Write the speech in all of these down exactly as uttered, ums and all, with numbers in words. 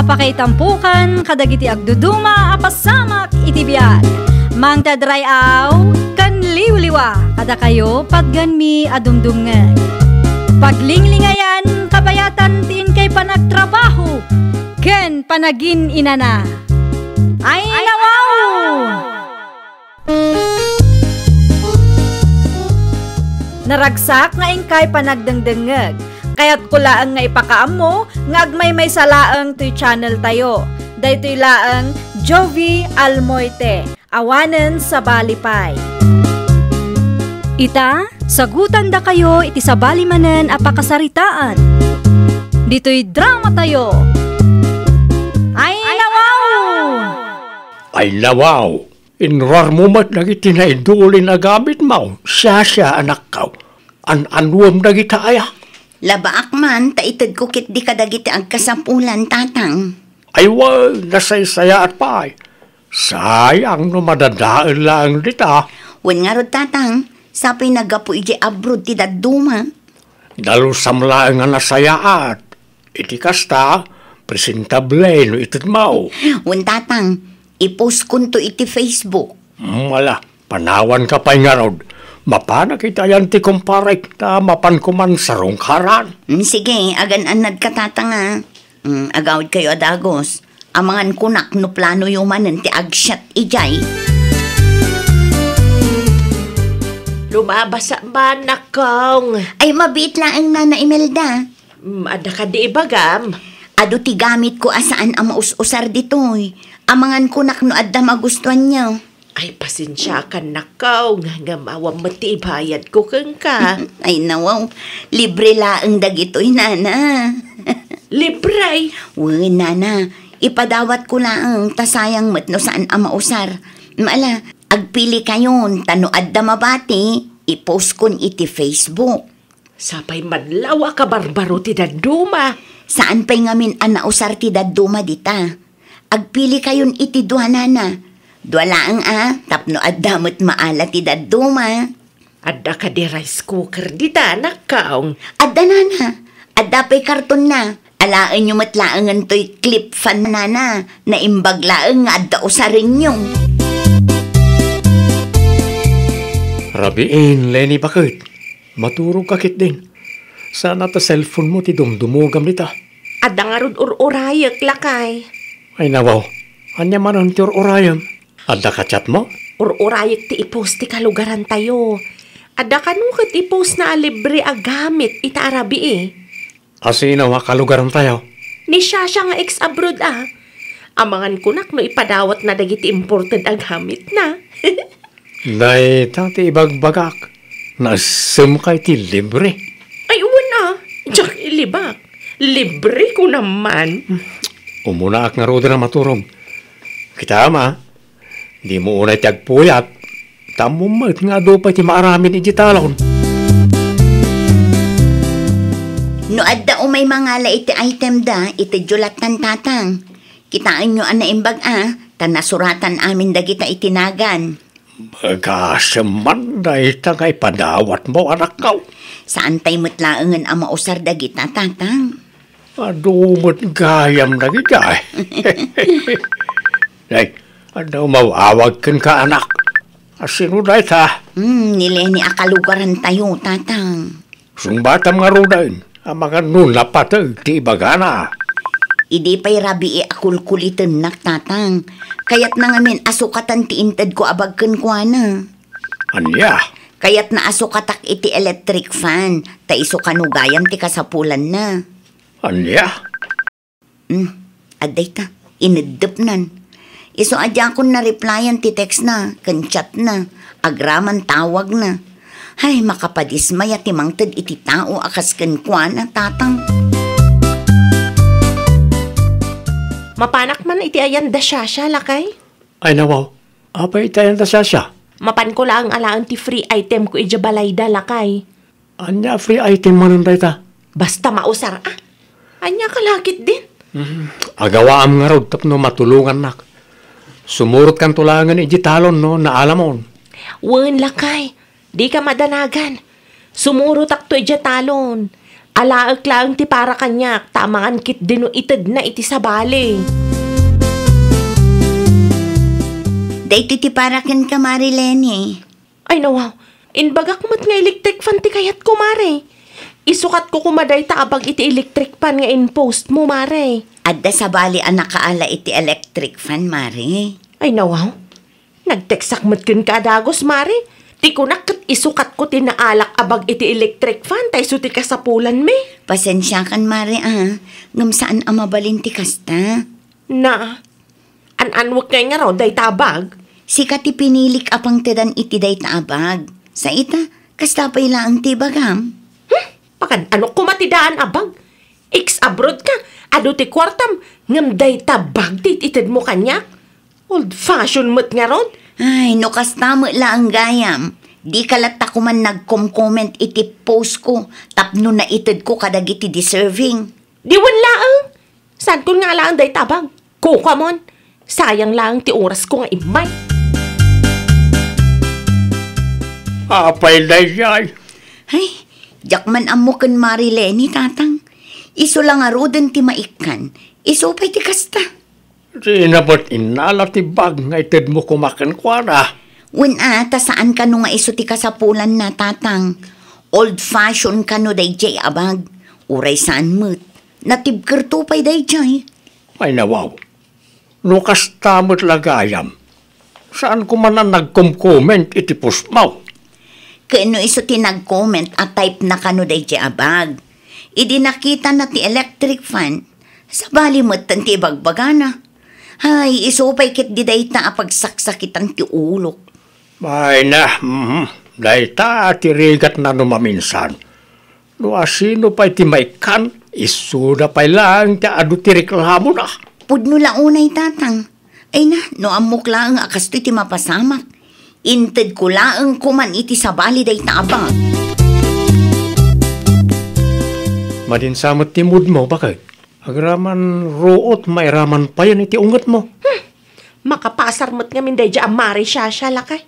Pakaitampokan kadagiti agduduma a pasamak iti biag. Mangted ray-aw ken liwliwa kadakayo patgenmi a dumdumngeg. Paglinglingayan kabayatan ti inkay panagtrabaho ken panagin-inana. Ay, nawaw! Naragsak nga inkay panagdengdengngeg. Kayatko laeng nga ipakaammo nga agmaymaysa laeng toy channel tayo. Daytoy laeng Jovi Almoite, awanen sabali pay. Ita, sagutandakayo iti sabali manen a pakasaritaan. Ditoy drama tayo. Ay, nawaw! Ay, nawaw! Inruarmo met dagiti naidulin a gamitmo, siasia, anakko. An-anuem dagita aya? Labaak man, ta itedko ketdi kadagiti agkasapulan, tatang. Ay, wen, nasaysayaat pay. Sayang no madadael laeng dita. Wen ngarud, tatang, sapay naggapu idiay abroad ti dadduma. Dalusam laeng a nasayaat. Iti kasta, presentable no itedmo. Wen, tatang, ipostkonto iti Facebook. Mala, panawanka pay ngarud. Mapanak iti ayan ti kumparek, ta mapanko man sarungkaran. Mm, sige, agan-annadka, tatang, a. Mm, agawidkayo a dagus. Amangan kunak no planoyo manen ti agsiat idiay. Lumabasa man, nakkong. Ay, mabiit laeng, Nana Imelda. Mm, adda kadi ibagam? Adu ti gamitko a saan a maus-usar ditoy. Amangan kunak no adda magustuanyo. Ay, pasensiakan, nakkong, ngem awan met ti ibayadko kenka. Ay, nawaw, libre laeng dagitoy, nana. Libre? Wen, nana, ipadawatko laeng, ta sayang met no saan a mausar. Mala, agpilikayon, ta no adda mabati, ipostkon iti Facebook. Sapay man lawa a kabarbaro ti dadduma. Saan pay ngamin a nausar ti dadduma dita. Agpilikayon iti dua, nana. Dua laeng a, tapno adda met maala ti dadduma. Adda kadi rice cooker dita, nakkong? Adda, nana. Adda pay kartonna. Alaenyo met laengen toy clip fan, nana. Naimbag laeng nga adda usarenyo. Rabiin, Leni, baket. Maturogka ketdin. Saan a ta cellphone-mo ti dumdumogam dita. Adda ngarud ur-urayek, lakay. Ay, nawaw. Ania manen ti ur-urayem? Adda ka-chat-mo? Ur-urayek ti i-post ti kalugarantayo. Adda kano ket i-post-na a libre a gamit ita a rabii. A sino a kalugarantayo? Ni Shasha nga ex-abroad a. Amangan kunak no ipadawatna dagiti imported a gamitna. Dayta ti ibagbagak, nasemka iti libre. Ay, wen a, diak ilibak. Libre ko naman. Umunaak ngaruden a maturog. Kitaem a, dimo unay ti agpuyat, ta ammom met nga adu pay ti maaramid iti talon. No adda umay mangala iti item da, itedyo lattan, tatang. Kitaenyo a naimbag a, ta nasuratan amin dagita iti nagan. Gasem man dayta nga ipadawatmo, anakko. Saantay met laengen a mausar dagita, tatang. Adu met gayam dagita. Nay, adda umaw-awag kenka, anak. A sino dayta? Hmm, ni Leni a kalugarantayo, tatang. Sungbatam ngaruden, amangan no napateg ti ibagana. Idi pay rabii a kulkulitennak, tatang. Kayatna ngamin a sukatan ti intedko a bag kenkuana. Ania? Kayatna a sukatak iti electric fan, ta isu kano gayam ti kasapulanna. Ania? Hmm, adda ita, ineddepnan. Isu a diakon na-replyan ti textna ken chatna, agraman tawagna. Ay, makapadismaya ti mangted iti tao a kas kenkuana, tatang. Mapanak man iti ayan da Shasha, lakay? Ay, nawaw. Apay iti ayan da Shasha? Mapanko laeng alaen ti free itemko idiay balayda, lakay. Ania a free item manen dayta? Basta mausar a. Ania ka lakit din? Hmm, agawaam ngarud tapno matulongannak. Sumurotkanto laengen idiay talon no naalamon. Wen, lakay, dika madanagan. Sumurotakto idiay talon. Alaek laeng ti para kaniak, ta amangan ketdi no itedna iti sabali. Daytoy ti para kenka, Mari Leni. Ay, nawaw. Inbagak met nga electric fan ti kayatko, Mari. Isukatko koma dayta a bag iti electric fan nga in-post mo, Mari. Adda sabali a nakaala iti electric fan, Mari. Ay, nawaw. Nagteksak met kenka a dagus, Mari. Ti kunak ket isukatko ti naalak a bag iti electric fan, ta isu ti kasapulanmi. Pasensiakan, Mari, a. Ngem saan a mabalin ti kasta. Na, an-anwek ngay ngarud dayta a bag? Sika ti pinilik a pangtedan iti dayta a bag. Sa ita, kasta pay laeng ti ibagam. Hmm? Pakan-anok koma ti daan a bag? Ex-abroad ka, adu ti kuartam, ngem dayta bag ti itedmo kaniak? Old fashion met ngarud? Ay, no kasta met laeng gayam, dika latta koman nagkom-comment iti post ko tapno naitedko kadagiti deserving. Di wen laeng. Saankon nga alaen dayta a bag. Kukamon. Sayang laeng ti orasko nga immay. Apay daydiay? Ay, diak man ammo ken Mari Leni, Tatang. Isu la ngaruden ti maikkan. Isu pay ti kasta. Dina met innala ti bag nga itedmo koma kenkuana. Wen a, ta saan kano nga isu ti kasapulanna, Tatang. Old fashion kano daydiay a bag. Uray saan met. Natibkerto pay daydiay. Ay, nawaw. No kasta met la gayam, saan koma a nagkom-comment iti postmo? Ken no isu ti nag-comment a type na kano daydiay a bag. Idi nakitana ti electric fan, sabali metten ti ibagbagana. Ay, isu pay ketdi dayta a pagsaksakitan ti ulok. Ay na, mhm. Dayta ti rigatna no maminsan. No asino pay ti maikkan, isuda pay laeng ti adu ti reklamona. Pudno la unay, Tatang. Ay na, no ammok laeng a kastoy ti mapasamak, intedko laeng koman iti sabali dayta a bag. Madinsa met ti moodmo, baket. Agraman ruot, mairaman payen iti ungetmo. Hmm. Makapasar met ngamin daydiay a Mari Shasha, lakay.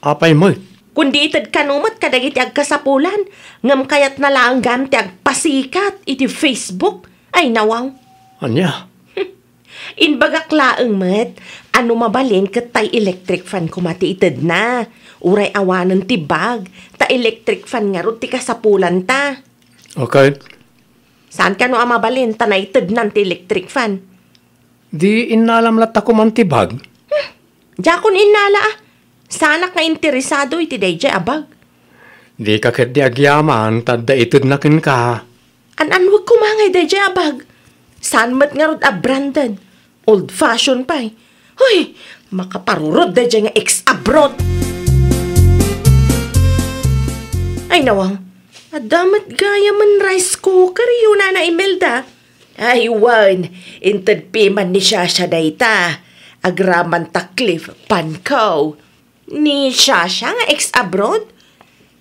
Apay met? Kundi ited kano met kadagiti agkasapulan, ngem kayatna laeng gayam ti agpasikat iti Facebook. Ay, nawaw. Ania? Imbagak laeng met a no mabalin ket tay electric fan koma ti itedna. Uray awanen ti bag, ta electric fan ngarud ti kasapulanta. Okay. Saan kano a mabalin ta naitednan ti electric fan? Di innalam latta koman ti bag? Hmm, diakon innala a. Saanak nga interesado iti daydiay a bag. Dika ketdi agyaman ta adda itedna kenka. An-anwek koma ngay daydiay a bag. Saan met ngarud a branded. Old fashion pay. Hoy, makaparurod daydiay nga ex-abroad. Ay, nawang. Adda met gayamen rice cooker yo, Nana Imelda. Ay, wen, inted piman ni Shasha dayta. Agraman ta Cliff Panko. Ni Shasha nga ex-abroad?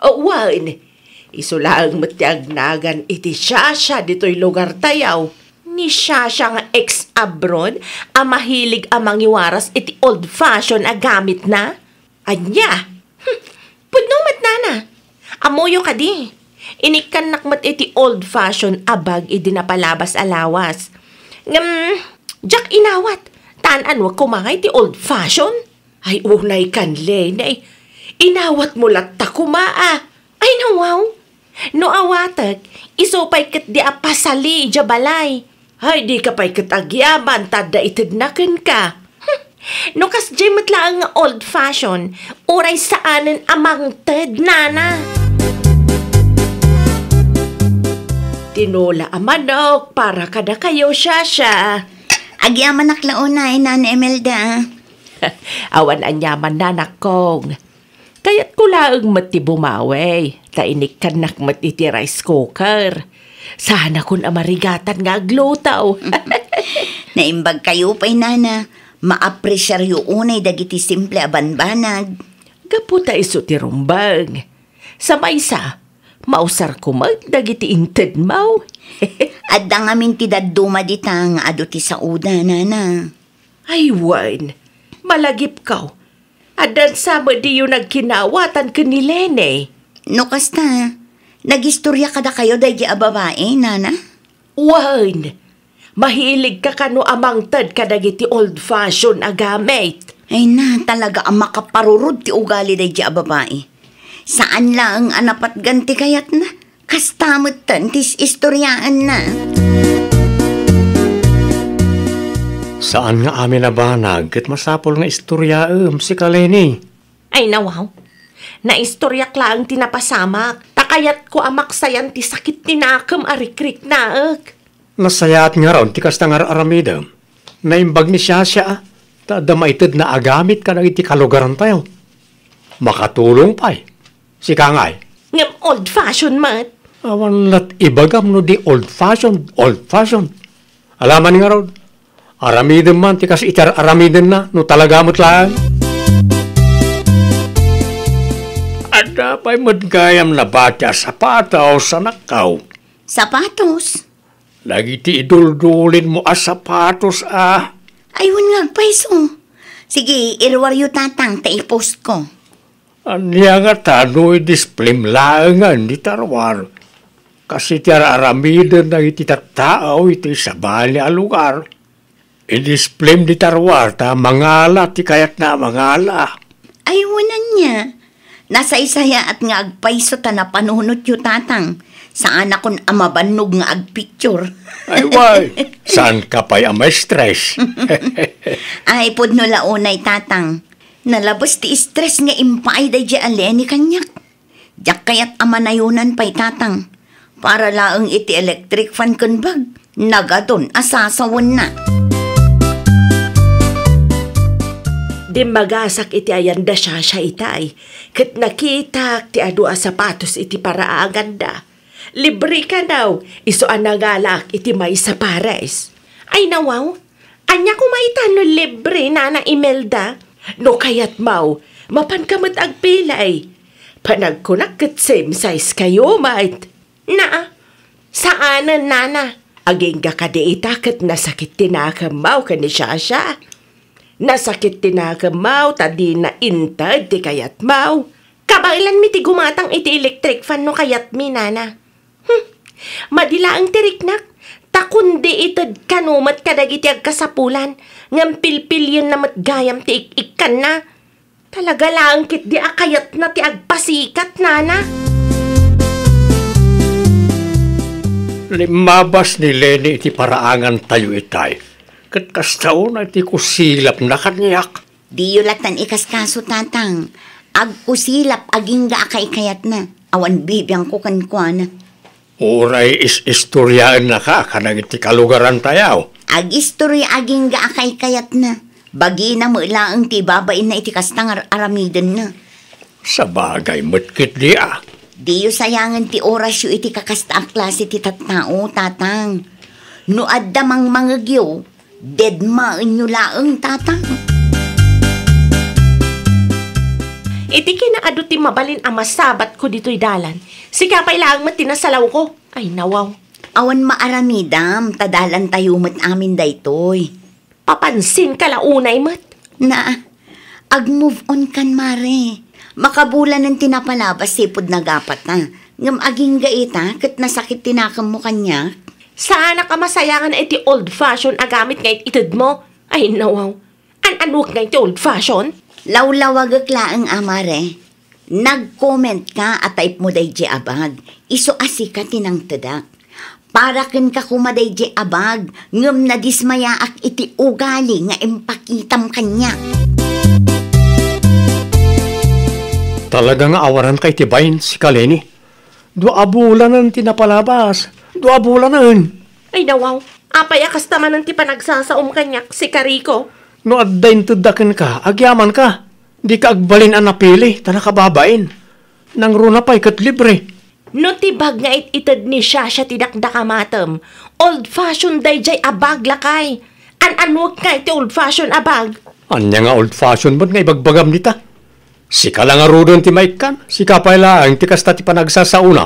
O, wen, isu laeng met ti agnagan iti Shasha ditoy lugartayo. Ni Shasha nga ex-abroad a mahilig a mangiwaras iti old fashion a gamitna? Ania? Hmm, pudno met, Nana. Ammoyo kadi, inikkannak met iti old fashion a bag idi napalabas a lawas. Ngem, diak inawat, ta an-anwek koma nga iti old fashion. Ay, unay kan, Leni. Inawatmo latta koma a. Ay, nawaw. No awatek, isu pay ketdi a pasali idiay balay. Ay, dika pay ket agyaman ta adda itedna kenka. Hmm. No kasdiay met laeng nga old fashion, uray saanen a mangted, Nana. Tinola a manok para kadakayo, Shasha. Agyamanak la unay, Nana Imelda. Awan aniaman, Nanakkong. Kayatko laeng met ti bumawi, ta inikkannak met iti rice cooker. Saanakon a marigatan nga agluto. Naimbagkayo pay, Nana. Maapresiaryo unay dagiti simple a banbanag. Gapu ta isu ti rumbeng. Sa maysa, mausarko met dagiti intedmo. Adda ngamin ti dadduma dita nga adu ti saoda, Nana. Ay, wen, malagipko. Addan sa met diyo nagkinawatan ken ni Leni? No kasta, Nagistorya kadakayo daydi a babai, nana? Wen, mahiligka kano a mangted kadagiti old-fashioned a gamit? Ay na, talaga a makaparurod ti ugali daydi a babai. Saan laeng a napatgan ti kayatna, kasta metten ti is-istoryaenna. Saan nga amin a banag ket masapul nga istoryaem, sika Leni. Ay, nawaw. Naistoryak laeng ti napasamak. Ta kayatko a maksayan ti sakit ti nakem a rikriknaek. Nasayaat ngarud ti kasta nga ar-aramidem. Naimbag ni Shasha, ta adda maitedna a gamit kadagiti kalugarantayo. Makatulong pay. Sika ngay? Ngem old-fashioned met. Awan lat ibagam no di old-fashioned, old-fashioned. Alaman ngarud, aramidem man ti kas iti ar-aramidenna no talaga met laeng. Adda pay met gayam nabati a sapatos, anakko. Sapatos? Dagiti iduldulinmo a sapatos a. Ay, wen nga agpayso. Sige, iruaryo, tatang, ta i-post ko. Ania ngata no i-displayem laengen ti taruar? Kas iti ar-aramiden dagiti tattao iti sabali a lugar. I-displayem ti taruar ta mangala ti kayatna a mangala. Ay, wen ania. Nasaysayaat nga agpayso ta napanunotyo, tatang. Saanakon a mabannog nga agpicture. Ay, way. Saanka pay a ma-stress? Ay, pudno la unay, tatang. Nalabes ti stress nga impaay daydi a Leni kaniak. Diak kayat a manayonan pay, tatang. Para laeng iti electric fan ken bag, nagadun a sasawenna. Dimmagasak iti ayan da Shasha itay, ket nakitak ti adu a sapatos iti paraanganda. Libre kano, isu a nangalak iti maysa pares. Ay, nawaw, ania koma ita no libre, Nana Imelda? No kayatmo, mapanka met agpilay. Panagkunak ket same size kayo met. Naa, saanen, Nana. Agingga kadi ita ket nasakit ti nakemmo ken ni Shasha. Nasakit ti nakemmo ta dina inted ti kayatmo. Kabaelanmi ti gumatang iti electric fan no kayatmi, Nana. Hmm. Madi laeng ti riknak, ta kundi ited kano met kadagiti agkasapulan, ngem pilpilienna met gayam ti ik-ikkanna. Talaga laeng ketdi a kayatna ti agpasikat, Nana. Limmabas ni Leni iti paraangantayo itay, ket kasta unay ti kusilapna kaniak. Diyo latan ikaskaso, tatang. Agkusilap agingga a kaikayatna. Awan bibiangko kenkuana. Uray is-istoriaennaka kadagiti kalugarantayo. Agistorya agingga a kaikayatna. Bagina met laeng ti ibabainna iti kasta nga ar-, aramidenna. Sabagay met ketdi a. Diyo sayangen ti orasyo iti kakasta a klase ti tattao, tatang. No adda mangmangegyo, dedmaenyo laeng, tatang. Iti kinaadu ti mabalin a masabatko ditoy dalan, sika pay laeng met ti nasalawko. Ay, nawaw. Awan maaramidam, ta dalantayo met amin daytoy. Papansinka la unay met. Na, ag-move on kan, Mare. Makabulanen ti napalabas sipud nagapata. Ngem agingga ita, ket nasakit ti nakemmo kaniak. Saanak a masayangan iti old-fashioned a gamit nga it-itedmo. Ay, nawaw. An-anuek nga iti old-fashioned? Lawlawagek laeng a, Mare. Nag-comment ka a type mo daydi a bag, isu a sika ti nangtedak. Para kenka koma daydi a bag, ngem nadismayaak iti ugali nga impakitam kaniak. Talaga nga awaranka iti bain, sika Leni. Dua a bulanen ti napalabas. Dua a bulanen. Ay, nawaw. Apay a kasta manen ti panagsasaom kaniak, sika Rico? No adda intedda kenka, agyamanka. Dika agbalin a napili, ta nakababain. Nangruna pay ket libre. No ti bag nga it-ited ni Shasha ti dakdakamatem, old-fashioned daydiay a bag, lakay. An-anuek nga iti old-fashioned a bag? Ania nga old-fashioned met nga ibagbagam dita? Sika la ngaruden ti maikkan, sika pay laeng ti kasta ti panagsasaona.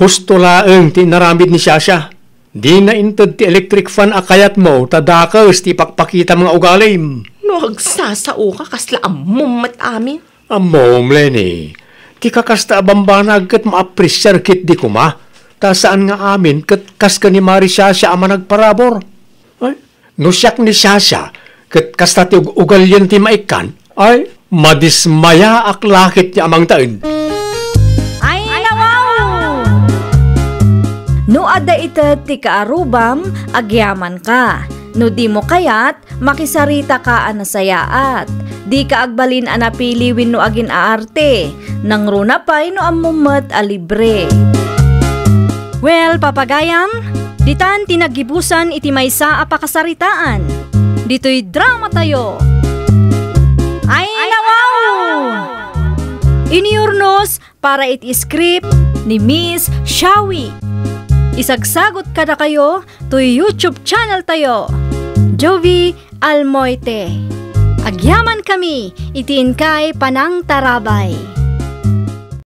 Husto laeng ti inaramid ni Shasha. Dina inted ti electric fan a kayatmo ta dakes ti ipakpakitam nga ugalim. No agsasaoka, kasla ammom met amin. Ammom, Leni. Ti kakasta a bambanag ket maapresiar ketdi koma, ta saan nga amin ket kas ken ni Mari Shasha a managparabur. Ay, no siak ni Shasha, ket kasta ti ug-, ugalian ti maikkan, ay, madismayaak la ketdi a mangtaen. Ay, nawaw! No adda ited ti kaarubam, agyamanka. No dimo kayat, makisaritaka a nasayaat. Dika agbalin a napili wenno agin-aarte. Nangruna pay no ammom met a libre. Well, papagayam, ditan ti naggibusan iti maysa a pakasaritaan. Ditoy dramatayo. Ay, nawaw! Inurnos para iti script ni Miss Shawi. Isagsagot kadakayo toy YouTube channel tayo, Jovie Almoite. Agyamankami iti inkay panangtarabay.